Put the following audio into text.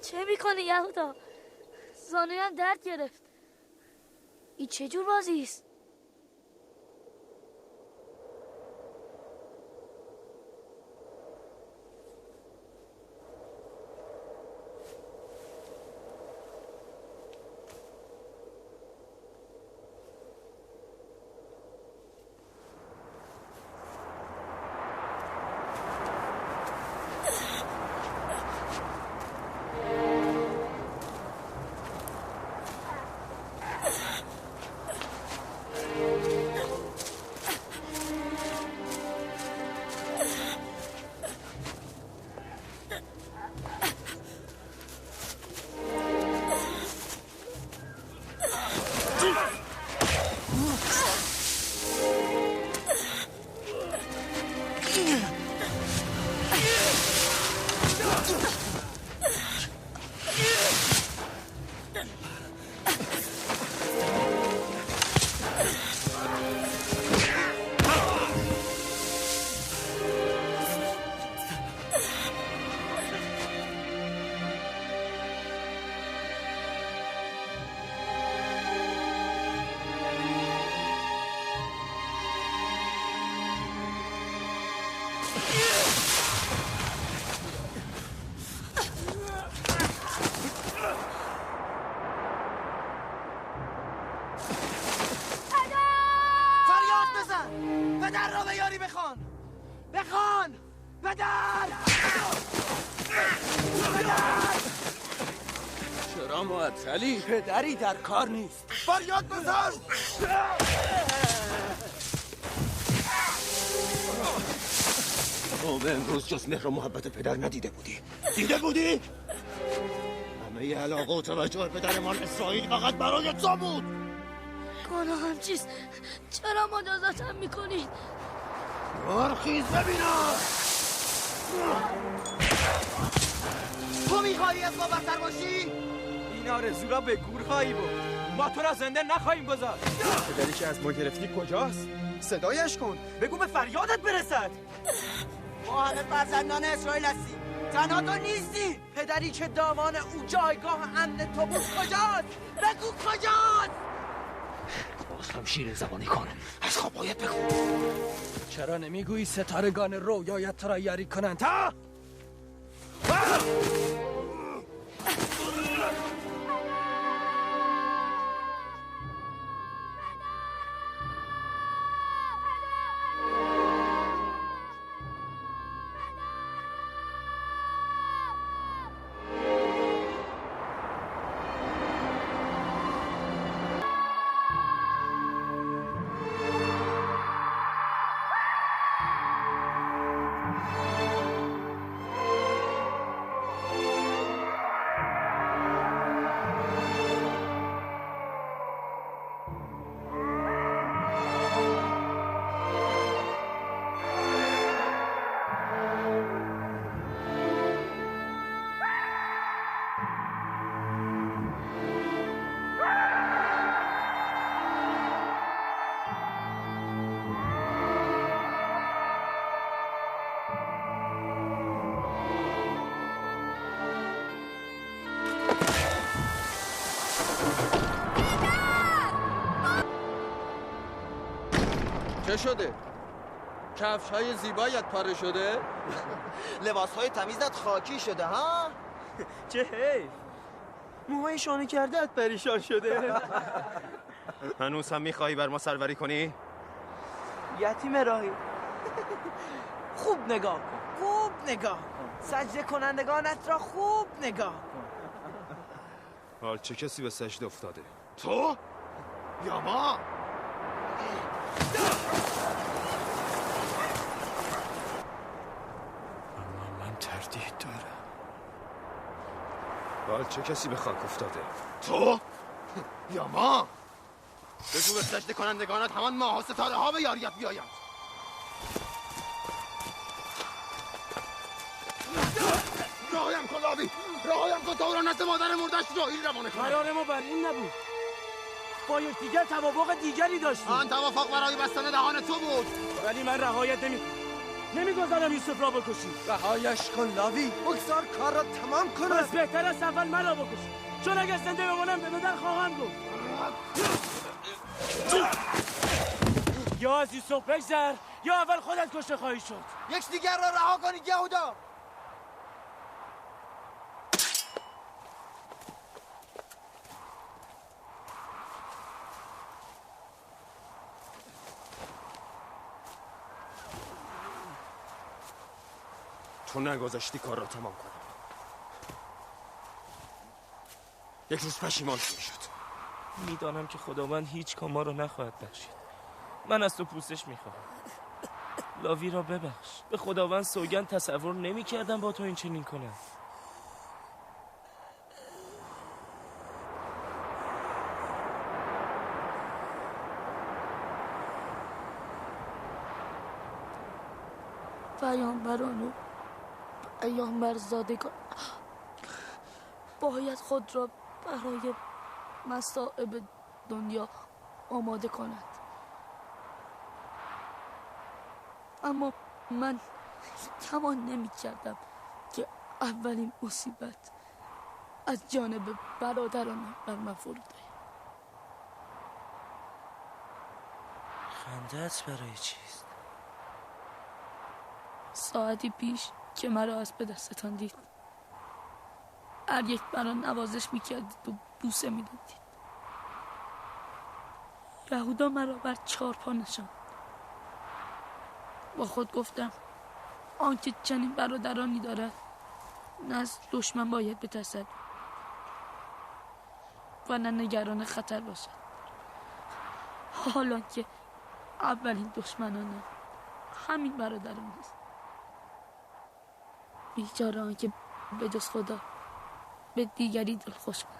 چه میکنی یهودا؟ زانویم درد گرفت. این چه جور بازی است؟ علی پدری در کار نیست. فریاد بزن. تو به امروز جز مهر و محبت پدر ندیده بودی. دیده بودی؟ همه علاقه و توجه پدرمان اسرائیل فقط برای تو بود. گناهم چیست؟ چرا مجازاتم میکنید؟ برخیز ببینم. تو میخوایی از ما برتر باشی؟ این آرزو را به گور خواهی برد. ما تو را زنده نخواهیم گذاشت. پدری که از ما گرفتی کجاست؟ صدایش کن، بگو به فریادت برسد. ما همه فرزندان اسرائیل هستیم، تنها تو نیستی. پدری که دامان او جایگاه امن تو بود کجاست؟ بگو کجاست؟ باز هم شیر زبانی کن، از خواب باید بگو. چرا نمیگویی ستارگان رویایت تو را یاری کنند؟ ها؟ چه شده؟ کفش های زیبایت پاره شده؟ لباس های تمیزت خاکی شده ها؟ چه حیف، موهای شانه کردت پریشان شده. هنوز هم میخوایی بر ما سروری کنی؟ یتیم راهی، خوب نگاه کن، خوب نگاه کن، سجده کنندگانت را خوب نگاه کن. حال چه کسی به سجده افتاده؟ تو؟ یا ما؟ اما من تردید دارم. حال چه کسی به خاک افتاده؟ تو؟ یا ما؟ بگو به سجده کنندگانت همان ماه و ستاره ها به یاریت بیایند. راهیم کن لاوی، راهیم کن تا او را نزد مادر مردش اسرائیل روانه کنم. قرار ما بر این نبود. با یکدیگر توافق دیگری داشتیم. آن توافق برای بستن دهان تو بود. ولی من رهایت نمیگذارم یوسف را بکشی. رهایش کن لاوی، بگذار کار را تمام کند. پس بهتر است اول مرا بکشی، چون اگر زنده بمانم به پدر خواهم گفت. یا از یوسف بگذر یا اول خودت کشته خواهی شد. یکدیگر را رها کنید یهودا. تو نگذاشتی کار را تمام کنم. یک روز پشیمان شد. میدانم که خداوند هیچ کام ما را نخواهد بخشید. من از تو پوزش میخواهم. لاوی را ببخش. به خداوند سوگند تصور نمیکردم با تو این چنین کنم. پیامبران و پیامبرزادگان باید خود را برای مصائب دنیا آماده کند. اما من گمان نمی کردم که اولین مصیبت از جانب برادرانم بر من فرود آید. خنده‌ات برای چیست؟ ساعتی پیش که مرا از به دستتان دید، هر یک مرا نوازش میکردید و بوسه میدادید. یهودا مرا بر چارپا نشاند. با خود گفتم آنکه چنین برادرانی دارد نه از دشمن باید بترسد و نه نگران خطر باشد. حالا که اولین دشمنانم همین برادران است. بیچاره آنکه به جز خدا به دیگری دل خوش کند.